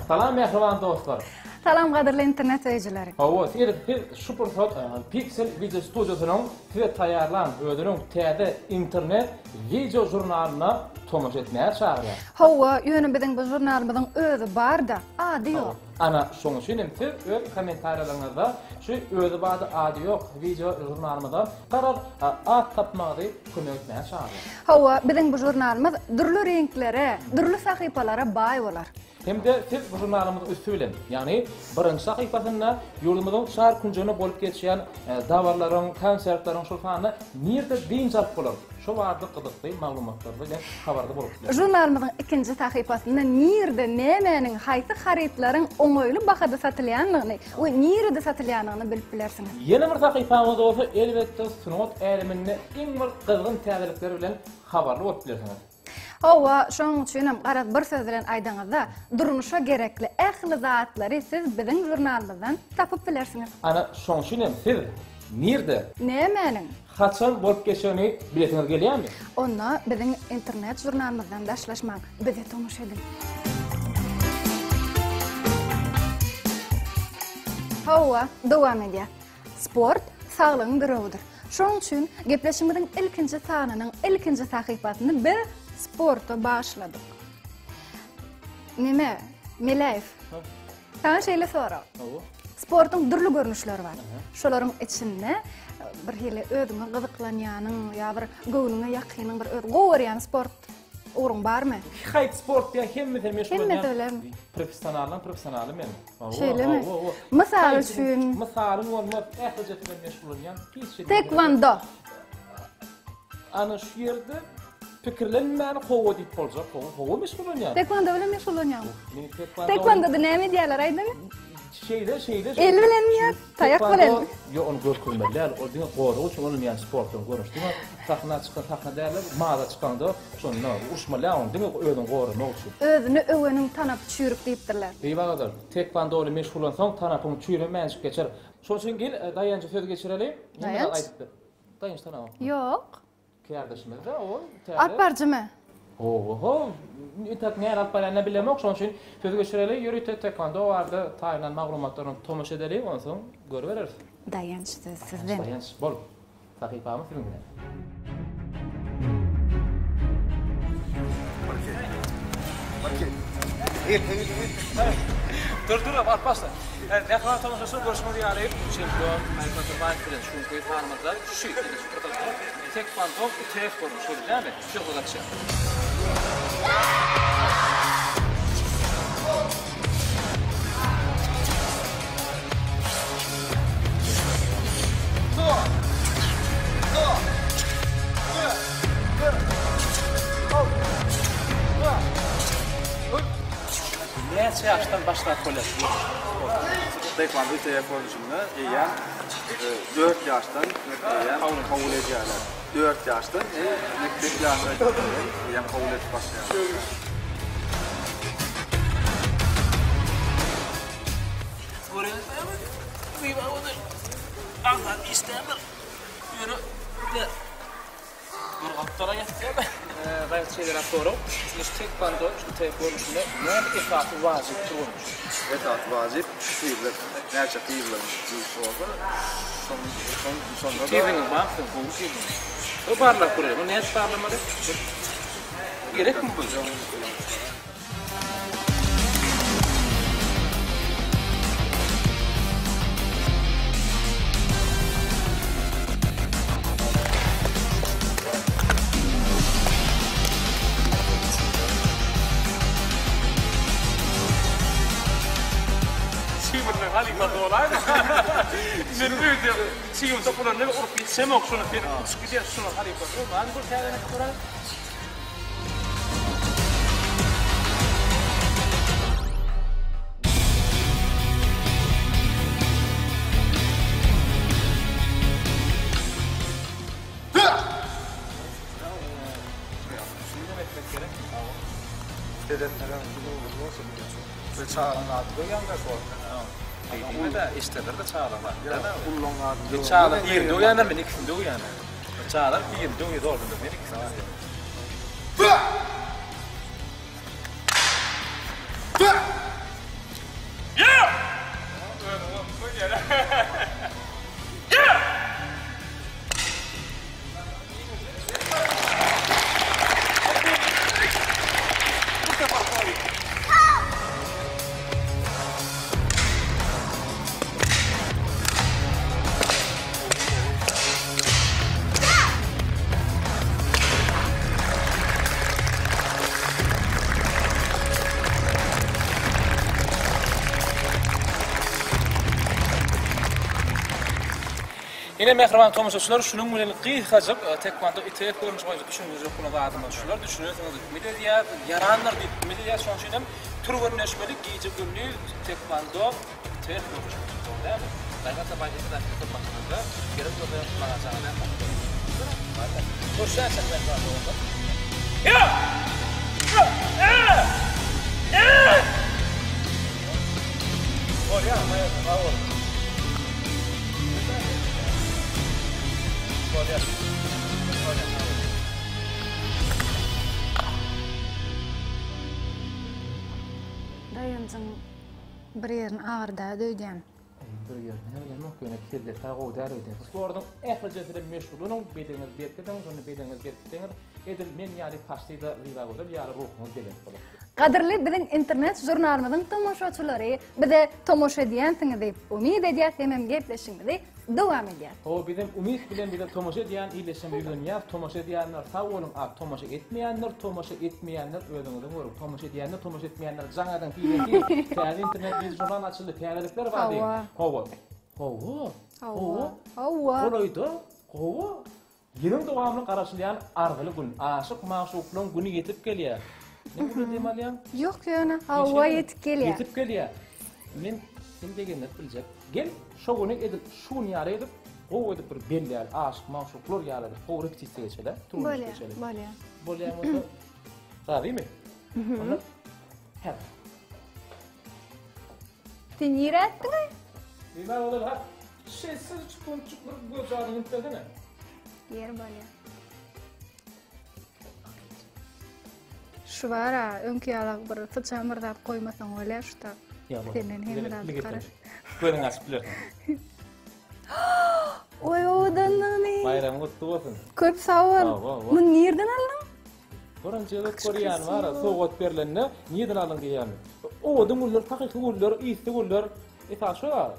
Salam mähriban dostlar. Salam gadyrly internet söýüjileri. Hawa, siz biz şu pursat Pixel video studiýasynyň size taýýarlan özüniň täze internet wideo žurnalyna tomaşa etmäge çagyrýar. Hawa, ýöne biziň bu žurnalymyzyň özi bar-da, ady ýok. Ana, şonuň üçin hem siz öz kommentariýalaryňyzda şu özi barda ady ýok wideo žurnalymyza garaz at tapmagyzy kömek etmäge çagyrýar. Hawa, biziň bu žurnalymyz dürli reňklere, dürli sahypalara baý bolar. Hem-de siz bu žurnalymyzyň üsti bilen, ýagny birinji sahypasynda ýurdumyzyň çar künjeginde bolup geçýän dabaralaryň, konsertleriň, şol sanda nirde dynç alyp bolar, şo barada gyzykly maglumatlar bilen habarda bolup bilersiňiz. Žurnalymyzyň ikinji sahypasynda nirde nämäniň, haýsy harytlaryň oňaýly bahada satylýandygyny we nirede satylýandygyny bilip bilersiňiz. Ýene bir sahypamyzda bolsa elbetde sungat äleminde iň bir gyzgyn täzelikler bilen habarly bolup bilersiňiz. Hawa, şonuň üçinem garaz bir söz bilen aýdaňyzda, durmuşa gerekli ähli zatlary siz biziň žurnalymyzdan tapyp bilersiňiz. Ana, şonuň üçinem siz nirde? Nämäniň? Haçan bolup geçjegini bilesiňiz gelýärmi? Onda biziň internet žurnalymyzdan daşlaşmaň, bize tomaşa ediň. Hawa, dowam edýäs. Sport saglygyň girewidir. Şonuň üçin gepleşigimiziň ilkinji sanynyň ilkinji sahypasyny biz sporta bagyşladyk. Neme, Meläýew? Saňa şeýle sorag. Sportuň dürli görnüşleri bar. Şolaryň içinde bir hili özüňe gyzyklanýanyň ýa bir göwnüňe ýakynyň bir öz gowy görýän sport ugruň barmy? Haýsy sport diýýän hemmesine meşgul Hemmesi bilen. Professionaldan professionaly men. Şeýlemi? Mysal üçin. Mysalyň bolmaz, ählijesi bilen meşgullanýan hiç şey. Taekwondo. Ana şu ýerde pikirlenmäni howa diýip boljak, howa, howa meşgullanýan. Taekwondo bilen meşgullanýaňmy? Men taekwondo. Taekwondoda näme edýärler aýdyň? Şeýle, şeýle. El bilenmi ýa taýak bilenmi? Ýok, ony görkezmeli däl. Ol diňe gorag üçin ulanylýan sportuň görnüşi. Diňe sahna çykan sahna däl-de, maza çykanda şonda uruşmaly däl, ony diňe özüňi goramak üçin. Özüni öweniň tanapy çüýrük diýipdirler. Beýik agalar, taekwondo bilen meşgullansaň tanapyň çüýremänjik geçer. Şonuň üçin gel, Daýanja söz geçireli. Daýanç? Daýanç tanamok. Ýok. Kärdeşimiz-de ol täze. Alyp baryjymy? Ho-ho, entek nähili alyp barýanyny bilemok, şonuň üçin söz geçireli, ýörite taekwondo barada taýynlan maglumatlaryna tomaşa edeli, onsoň görübereris. Daýanç söz sizden. Daýanç, bol. Sahypamyz siziň bilen. Dur dur alyp başla. Mähriban tomaşaçylar görşüňiz ýaly çempion Mälik Batyrbaýew bilen şu günki sanymyzda şu ine şu pursatda taekwondo UTF görnüşi boldy dälmi? Şu ýerde gaçýar. Näçe ýaşdan başlap bolýar bu sporta? Taekwondo TF görnüşinde eýýäm 4 ýaşdan eýýäm kabul edýärler. 4 ýaşdan mekdep ýaşyna eýýäm kabul edip başlaýarlar. Görýäňizmi? Gyýma Aňsat iş däldir. Ýöne ine bir gapdala ýatýar. Gaýrat şeýleräk sorag. Indi şu taekwondo şu taek görnüşinde näme esasy wajyp türgenleşik? Esasy wajyp tizlik. Näçe tizligiň güýçli bolsa, şonda-da. Tizligiňiz barmy siziň? Gowy tizligiňiz. Bir barlap görelim. Muny nädip barlamaly? Gerekmi bu? bolaýma. Men öýde çigim sokulan neme urup ýetişemok şony sen uçup gidýär şuny halypa. Bar gör täzeden göräý. Ve çagaň ady döwýäňdä şo wagt. Diýme-de, eşiderler-de çagalar. Ullaň adyny döwýän. Çagalar birini döwýänler, men ikisini döwýän. Çagalar birini döwýär, zordan men ikisini döwýän. Ine mähriban tomaşaçylar şunuň bilen gysgajyk Taekwondo ITF görnüşi boýunça düşündirjek bolan zadymyz şular. Düşünensiňiz diýip umyt edýäs. Ýarandyr diýip umyt edýäs. Şonuň üçin hem türgenleşmeli gije-gündiz Taekwondo ITF görnüşi boýunça dogry dälmi? Gaýrat baý etse daşky hyzmatymyzda gerek bolsa maňa jaň edäň. Görüşýänçäk mähriban doganlar. Bolýar, sag bol. Bolýar. Bolýar, sag bol. Daýanjyň bir ýerini agyrdaýdy öýdýän. Bir ýerini bilemok, ýöne kellesi gowy däl öýdýän. Sportuň ählijesi bilen meşgullanyň, bedeniňizi berkidiň, şonda bedeniňizi berkitseňiz, edil men ýaly paşsyda Zybagözel ýaly ruhuňyz belent bolar. Gadyrly biziň internet žurnalymyzyň tomaşaçylary bize tomaşa edýänsiňiz diýip umyt edýäs hemem gepleşigimizi dowam edýäs. Hawa bizem umyt bilen bize tomaşa edýän ildeşlerimize ýüzlenýäs tomaşa edýänler sag boluň a tomaşa etmeýänler tomaşa etmeýänler özüňiziň görüň tomaşa edýänler tomaşa etmeýänler jaň ediň tizden tiz täze internet biz žurnal açyldy täzelikler bar diýiň hawa hawa hawa hawa golaýda hawa Ýylyň dowamly garaşylýan arzyly gün, aşyk-magşuklaň güni ýetip gelýär. Ne uly dem alýaň? Ýok ýöne, hawa ýetip gelýär. Ýetip gelýär. Men seni begendirip biljek. Gel, şo güni edil şu gün ýaly edip, gowy edip bir belläli, aşyk-magşuklar ýaly edip, gowy repetisiýa geçeli, türgenleşik geçeli. Bolýar, bolýar. Bolýan bolsa, razymy? Onda, häzir. Sen nirä etdiň-aý? Diýmän ozal hak. Şeýtsiz çukunçuk bir gözjagyny inip bersene. Ýeri bolýar. Şu bar-a, öňki ýaly bir syçan bir zat goýmasaň bolýar şu tak. Senden hemme zat garaş. Gözüňi açyp bilersiň. Oý owadanlygyny. Baýramyň gutly bolsun. Köp sag bol. Muny nirden aldyň? Birinji gezek görýän bar, sowgat berlende nirden aldyň diýýärmi. Owadan güller, hakyky güller, ysly güller. Esasy şo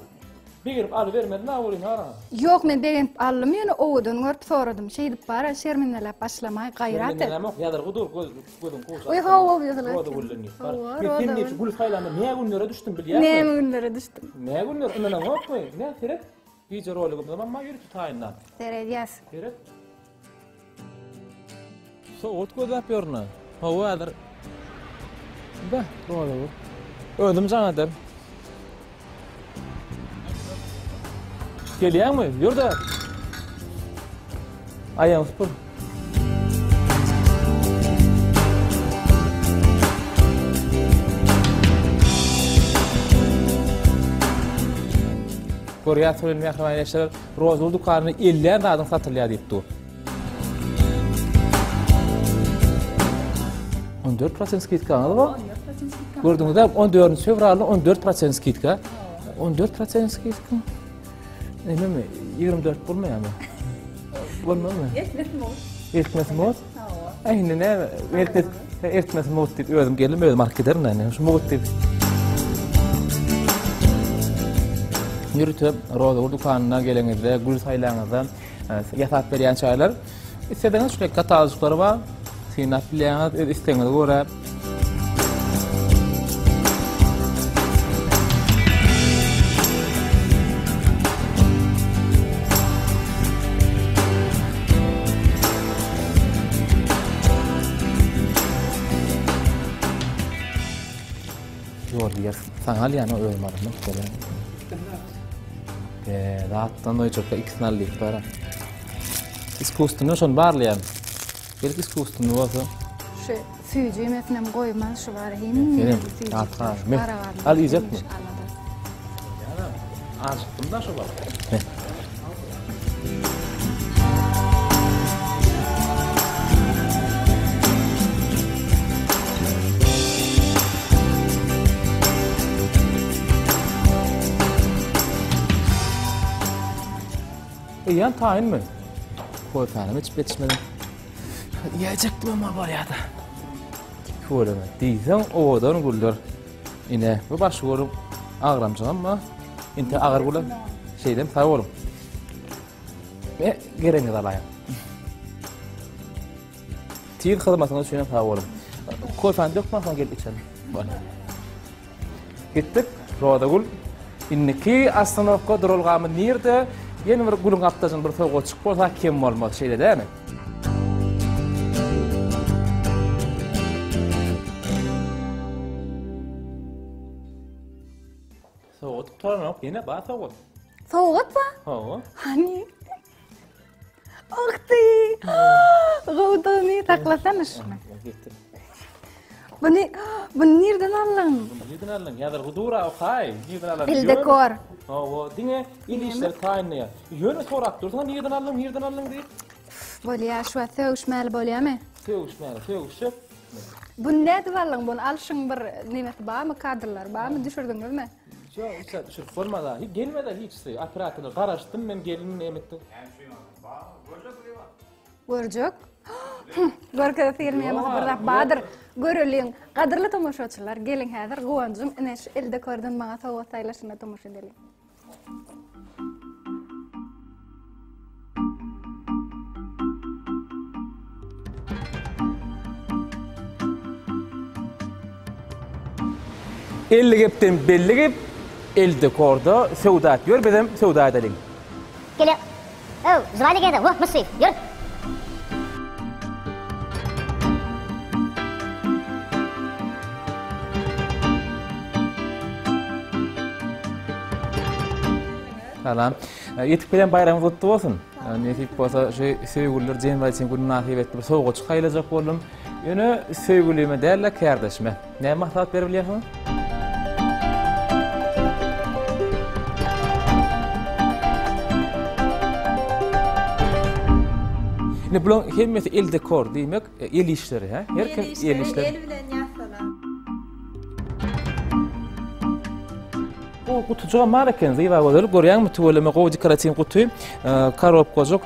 begenip alybermeli na welin hara. Ýok men begenip aldym ýöne owadan görüp soradym. Şeýdip bara şermendeläp başlamaý gaýrat et. Şermendelämok ýazylgy dur göz gözüň gowşap. Oý hawa ýazylgy. Roza gülden diýip. Men sen diýip gül saýlanda nä günlere düşdüm bilýäňmi? Näme günlere düşdüm? Nä günler ynanaňokmy? Nä seret wideo roligimizem amma ýörite taýynlan. Seredýäs. Seret. Sowgat gözläp ýörün-ä. Hawa häzir. Beh, roza gül. Özüm jaň ederin. Gelýäňmi? Ýör-de. Aýagyňy süpür. Görýäs welin mähriban ildeşler, Rozgül dükanynda ellän zadyň satylýar diýip dur. 14 prosent skidkaňyz bar. Gördüňizmi? 14 fewralda 14 prosent skidka. 14 prosent skidka. Näme? 24 bolmaýarmy? Bolmazmy? Eltmesi mugt. Eltmesi mugt? Hawa. Indi näme? Eltmesi eltmesi mugt diýip özüm geldim, özüm alyp giderin indi. Şu mugt diýip. Ýörite Rozagül dükanyna geleňizde, gül saýlaňyzda ýasap berýän çaýlar. Isleseňiz şeýle katalojklary bar. Synlap bilýäňiz, öz islegiňize görä. Iýeris. Saňa alýan o özüm alamok bolýar. Be, zatdan doýjakka ikisini al diýip bara. Iskusstwny şony barlaýan. Belki iskusstwny bolsa. Şu süýji ýemesinem goýmaz şu bar hemme süýji. Al iýjekmi? Ajykdym da şu wagt. Eýýäm taýynmy? Kofäni içip ýetişmedim. Iýäýjekdim emma bolýa-da. Tüweleme. Diýseň owadan güller. Ine, bu başy görüň agramjygam bar. Inte agyr güle. Şeýdem sag boluň. Me geregiňizi alaýyň. Tiz hyzmatyňyz üçin hem sag boluň. Kofäni dökmän soň gelip içerin. Bolýar. Gitdik, Rozagül. Indiki ostanowka duralgamyz nirde? Ýene bir gülüň gapdajyny bir sowgatjyk bolsa kem bolmaz, şeýle dälmi? Sowgat gutaranok, ýene bar sowgat. Sowgat bar? Hawa. Hany? Ahty! Gowudygyny saklasana şuny. Getir. Buny, buny nirden aldyň? Buny nirden aldyň? Ýazylgy dur-a, okaý. Nirden alan? Ildekor. Hawa, diňe il işleri taýynlaýar. Ýöne sorap dursuň, nirden aldyň, nirden aldyň diýip. Bolýar, şu wagt sögüşmäli bolýarmy? Sögüşmäli, sögüşjek. Buny nädip aldyň? Buny alşyň bir nemesi barmy, kadrlary barmy, düşürdiňizmi? Ýok, hiç zat düşürip bolmaz-a. Hiç gelmedi hiçsi. Operatorlar garaşdym men gelin näme etdi. Görjek. Görkezesi gelmeýän bolsa bir zat bardyr. Göreliň. Gadyrly tomaşaçylar, geliň häzir Guwanjyň ine şu eldekordan maňa sowgat saýlaşyna tomaşa edeliň. 50 gepden belli gep, Eldekorda söwda et. Ýör bizem söwda edeliň. Gele. Öw, zwani gede, wah, myşyk, ýör. Salam. Ýetip gelen baýramyňyz gutly bolsun. Nesip bolsa şu söýgüliler Jen Valentine güni mynasybetli bir sowgatjyk saýlajak boldum. Ýöne söýgülime däl-de kärdeşime. Näme maslahat berip bilýärsiňiz? Indi bularyň hemmesi el dekor diýmek, el işleri, hä? Her kim el işleri. El bilen ýasalan. Bu gutujygam bar eken, Zyba gözel, görýäňmi tüweleme gowy dekoratiw guty, korobkajyk,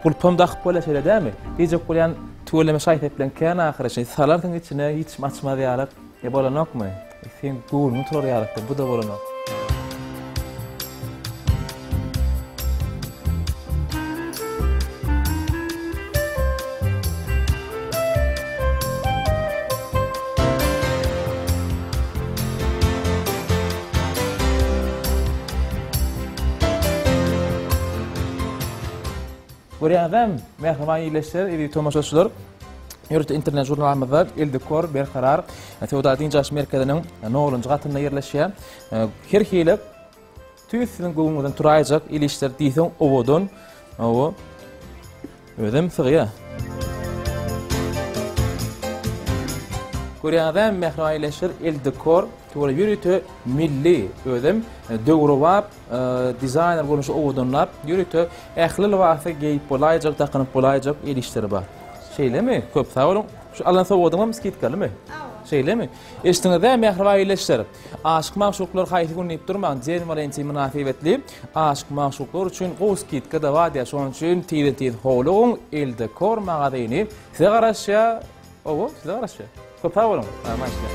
gulpam dakyp bolýar şeýle dälmi? Diýjek bolýan tüweleme şaý-sepleň kän ahyry, şeý salarsyň içine hiç kim açmaz ýaly, e bolanokmy? Seň göwnüň turar ýalykda, bu-da bolanok. Görýäňizmi, mähriban ildeşler, eziz tomaşaçylar, ýörite internet žurnalymyzda Eldekor Berkarar söwda dynç alyş merkeziniň nolunjy gatynda ýerleşýär. Her hili Tüýs siziň göwnüňizden turaýjak el işleri diýseň owadan. Hawa. Özem sygýa. Görýäňizmi mähriban ildeşler, el dekor, tüweleme ýörite milli, özem döwrebap dizaýner görnüşi owadanlap, ýörite ähli lybasy geýip bolaýjak, dakynyp bolaýjak el işleri bar. Şeýlemi? Köp sag boluň. Şu alan sowgadyňam skidkalymy? Şeýlemi? Eşitdiňiz-dä, mähriban ildeşler? Aşyk-magşuklar haýsy gün diýip durmaň, Jen Walentin mynasybetli aşyk-magşuklar üçin gowy skidka-da bar diýýär. Şonuň üçin tizden-tiz howlugyň, Eldekor magazyny size garaşýar. Owo, size garaşýar. Köp sag boluň. Aman işläň.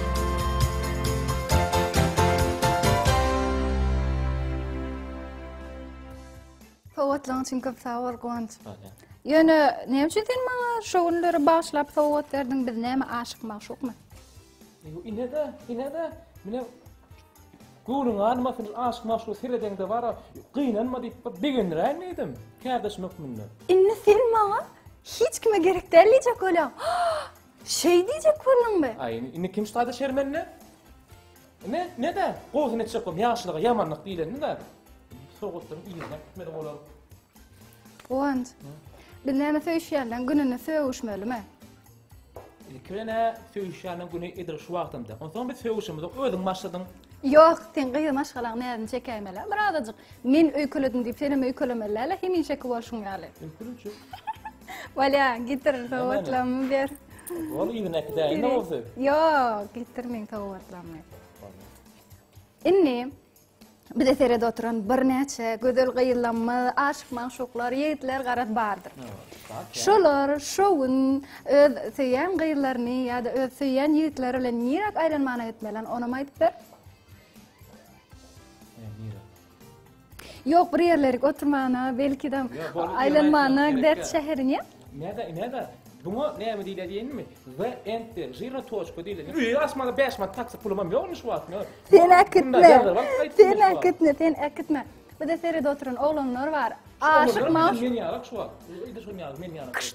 Sowgatlaryň üçin köp sag bol, Guwanç. Ýöne näme üçin sen maňa şo günleri bagyşlap sowgat berdiň? Biz näme aşyk-magşukmy? Ine-de, ine-de, mine göwnüň almasyn, aşyk-magşuga seredeňde bar-a, gynanma diýip bir begendiräýin diýdim, kärdeşim hökmünde. Indi sen maňa hiç kime gerek däl diýjek bolýaň. Şeý diýjek bolduňmy? Aý, indi kim şu taýda şermende? Ine, ine-de, gowusyny etjek bolum, ýagşylyga ýamanlyk diýlenini-de. Sowgatlaryň yzyna gitmeli bolar. Guwanç, biz näme söýüşýänleň gününe sögüşmelimi? Ilki bilen-ä söýüşýänleň güni edil şu wagtam-da. Onsoň biz sögüşemizok, özüň başladyň. Ýok, sen gyz maşgalaň näzini çekäýmeli-ä birazajyk. Men öýkeledim diýip, senem öýkelemeli däl-ä, hemişeki bolşuň ýaly. Öýkelejek. Bolýa, getir sowgatlarymy ber. Bol yzyna äkidäýin-de bolsa. Ýok, getir meň sowgatlarymy. Indi bize seredip oturan birnäçe gözel gyzlarymyz, aşyk-magşuklar, ýigitler garaz bardyr. Şolar şo gün öz söýýän gyzlaryny ýa-da öz söýýän ýigitleri bilen niräk aýlanmana gitmeli, onam aýdyp ber. Ýok, bir ýerlerik oturmana, belki-de aýlanmana gider şäherine. Näde, näde? Buňa näme diýilýär diýenmi? The end diýilýär. Žirna toçka diýilýär. Öýe asmana 5 manat taksi pulumam ýok indi şu wagt. Sen äkitme. Sen äkitme, sen äkitme. Bize seredip oturan oglanlar bar. Aşyk magşuk. Men ýalak şu wagt. Öýde şon ýaly, men ýalak.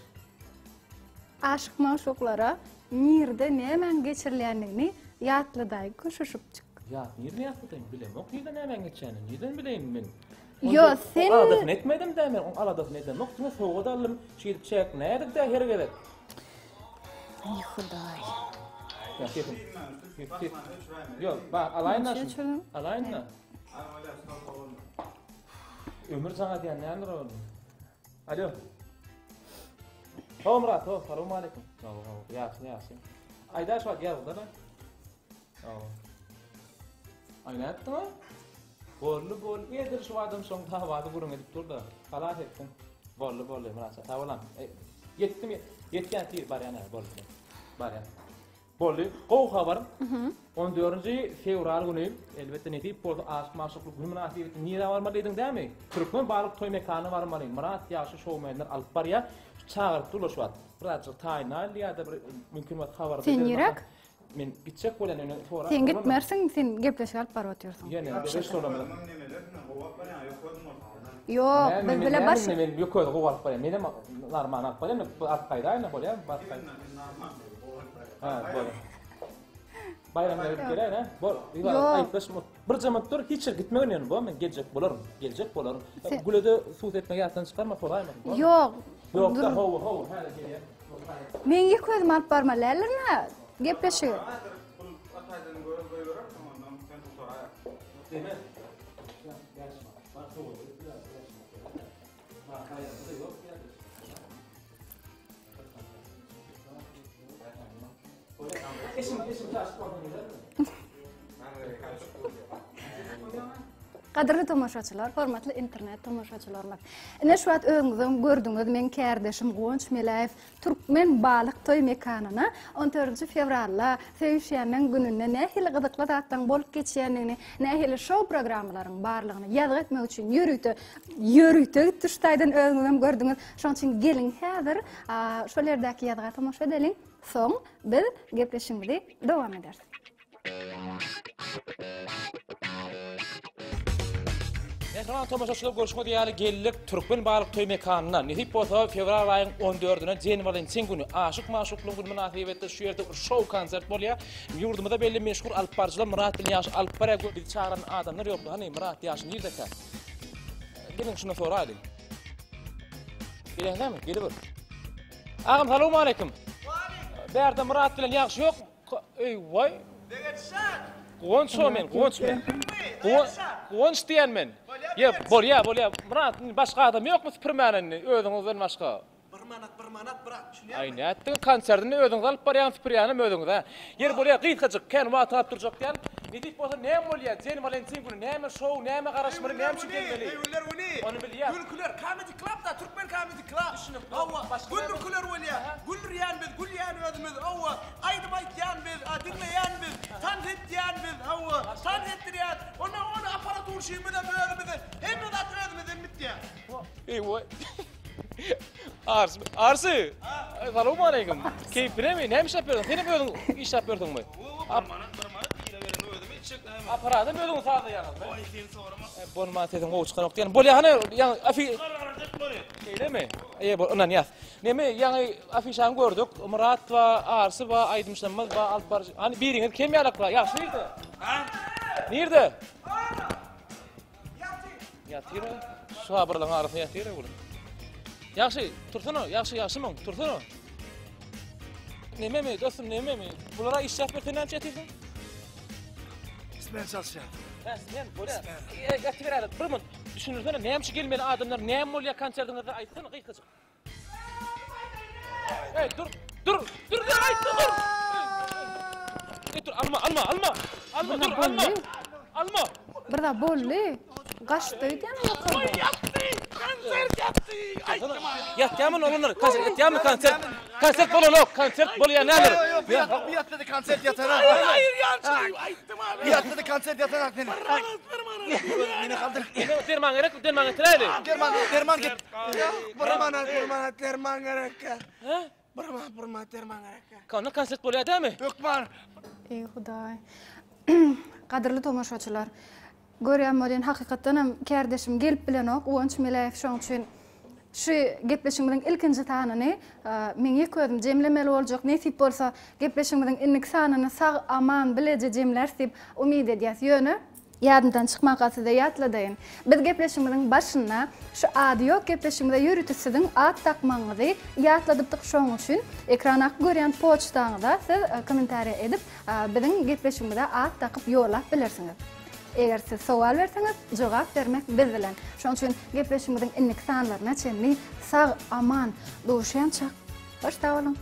Aşyk magşuklara nirde nämäň geçirilýändigini ýatladaý köşeşipjik. Ýat, nirde ýatladaýyn? Bilemok nirde nämäň geçýänini. Nirden bileýin men? Ýo, sen Aladasyny etmedim-dä men, oň aladasyny edemok. Diňe sowgat aldym. Şeýdip çäkläýdik-dä her gezek. Eý, Hudaý. Ýa, sesim. Ses. Ýok, ba, alaýyn-da şuny. Alaýyn-da. Ömür jaň edýän nämedir ol? Alo. Hawa Myrat, hawa, salowmaleýkim. Hawa, hawa, ýagşy, ýagşy. Aýdaý şu wagt ýazgyda-da. Hawa. Aý nätdiň-a? Boldy, boldy. Edil şu adam şoň dawady gürrüň edip dur-da. Halas etdiň. Boldy, boldy, Myratjan, sag bolam. Ýetdim, ýetýän tiz barýan, boldy. Barýan. Boldy. Gowy habar. On dördünji fewral güni, elbetde nesip bolsa aşyk-magşuklyk güni mynasybetli nirä barmaly diýdiň dämi? Türkmen balyk toý mekanyna barmaly. Myrat ýagşy şoumenler alyp barýar. Çagyryp durlar şu wagt. Birazjyk taýynlaýyn ýa-da bir mümkin bolsa habar Sen niräk? Men gitjek bolýan ýöne sorap. Sen gitmersiň, sen gepleşik alyp baryp otyrsyň. Ýene beş soramyz. Ýok, biz bile baş. Men ýok özi gowy alyp barýan. Menem narman alyp barýan, alyp gaýdaýyn bolýar, baryp gaýt. Ha, bolýar. Baýramda gidip geläýin, ha? Bol. Aýyplaş, bir jamat dur, hiç ýere gitmegin ýöne, bo, men geljek bolaryn, geljek bolaryn. Gülede suw sepmegi ýatdan çykarma, soraýmasyn. Ýok. Ýok, da, hawa, hawa, häzir gelýän. Men ýeke özüm alyp barmaly däldirin-ä gepleşigi. Gadyrly tomaşaçylar, hormatly internet tomaşaçylarymyz. Ine şu wagt özüňizem gördüňiz, meň kärdeşim Guwanç Meläýew Türkmen balyk toý mekanyna on dördünji fewralda söýüşýänleň gününde nähili gyzykly zatlaryň bolup geçýändigini, nähili şou programmalaryň barlygyny ýazgy etmek üçin ýörite ýörite gitdi şu taýdan özüňizem gördüňiz. Şonuň üçin geliň häzir şol ýerdäki ýazga tomaşa edeliň. Soň biz gepleşigimizi dowam ederis. Mähriban tomaşaçylar görşüňiz ýaly geldik Türkmen balyk toý mekanyna. Nesip bolsa fewral aýyň on dördüne Jen Walentin güni aşyk magşuklyň güni mynasybetli şu ýerde bir şou konsert bolýar. Ýurdumyza belli meşhur alyp baryjylar Myrat bilen Ýagşy alyp barýar. Bizi çagyran adamlar ýokdy. Hany Myrat Ýagşy nirdekä? Geliň şundan soraýlyň. Geleňdämi? Gelibir. Agam salowmaleýkim. Bärde Myrat bilen Ýagşy ýok. Eý waý. Guwanç o men, Guwanç men. Guwanç diýen men. Ýe, bolýa, bolýa. Myrat, indi başga adam ýokmy süpürmäne indi özüňizden başga? Bir manat, bir manat, brat, düşünýäňmi? Aý, nätdiň konsertini özüňiz alyp barýaňyz, süpürýänem özüňiz-ä. Ýeri bolýa, gysgajyk, kän wagt alyp durjak däl. Nesip bolsa näme bolýa, Jen Walentin güni näme şou, näme garaşmaly, näme üçin gelmeli? Söýgüliler güni, Ony bilýäs. Gülküler, Comedy Club-da, Türkmen Comedy Club. Düşünikli. Hawa, Başga näme? gülküler bolýa. Güldürýän biz, gülýän özümiz, hawa. Aýdym aýtýan biz, a, diňleýän biz, tans etýän biz, hawa, tans etdirýän. Onda ony apparaturşymyzam özümize, hemme zat özümizden bitýär. Eý-waý. Arsy, Arsy. Salowmaleýkim. Keýpinemi? Näme işläp ýörsüň? Senem özüň işläp ýörsüňmi? Hawa, bir manat, bir manat hile bereni özüme içjek näme? Apparatam özüň sazlaýaňyzmy? Oý, sen sorama. Bolman sesiň gowy çykanok diýen. Bolýa hany, ýaňy afi Çykararjak bolýa. Şeýlemi? Eý, bol, ynanýas. Neme, ýaňy afişany gördük. Myrat ba, Arsy ba, aýdymçymyz ba, alyp baryjy. Hany biriňiz kem ýalakla. Ýagşy nirde? Nirde? Ýatyr. Şu habarlaryň arasynda ýatyr bu. Ýagşy, tursana, ýagşy, ýagşymyň, tursana. Nememi, dostum, nememi? Bulara işläp bersen näme ýatyrsyň? Smen çalışýar. Hä, smen, bolýar. E, ýatyber bir minut. Düşündirsene, näme üçin gelmeli adamlar, näme bolýar konsertiňizde aýtsana gysgajyk. Ey dur, dur, dur, dur, aýt, dur. Ey dur, alma, alma, alma. Alma, dur, alma. Alma. Bir zat boldy. Gaçdy öýdýän ýokarda. Ýatdy, konsert ýatdy. Aýtdym. Ýatýarmy oglanlar? Konsert ýatýarmy konsert? Konsert bolanok, konsert bolýar näler? Ýok, ýok, bu ýatdy konsert ýatana. Haýyr, ýalçy, aýtdym abi. Bu ýatdy konsert ýatana seni. Meni kaldyr. Derman gerek, derman getiräýli. Derman, derman get. Bir manat, bir manat derman gerek. He? Bir manat, bir manat derman gerek. Kanda konsert bolýar dämi? Hökman. Eý Hudaý. Gadyrly tomaşaçylar. Görýän welin hakykatdan hem kärdeşim gelip bilenok Guwanç Meläýew şoň üçin şu gepleşigimiziň ilkinji sanyny meň ýeke özüm jemlemeli boljak. Nesip bolsa gepleşigimiziň indiki sanyny sag aman bileje jemläris diýip umyt edýäs. Ýöne Ýadymdan çykmanka size ýatladaýyn. Biz gepleşigimiziň başynda şu ady ýok gepleşigimize ýörite siziň at dakmagyňyzy ýatladypdyk şoň üçin ekrandaky görýän poçtaňyza siz kommentariýa edip biziň gepleşigimize at dakyp ýollap bilersiňiz. Eger siz sowal berseňiz jogap bermek biz bilen. Şoň üçin gepleşigimiziň indiki sanlaryna çenli sag aman duşýançak hoş sag boluň.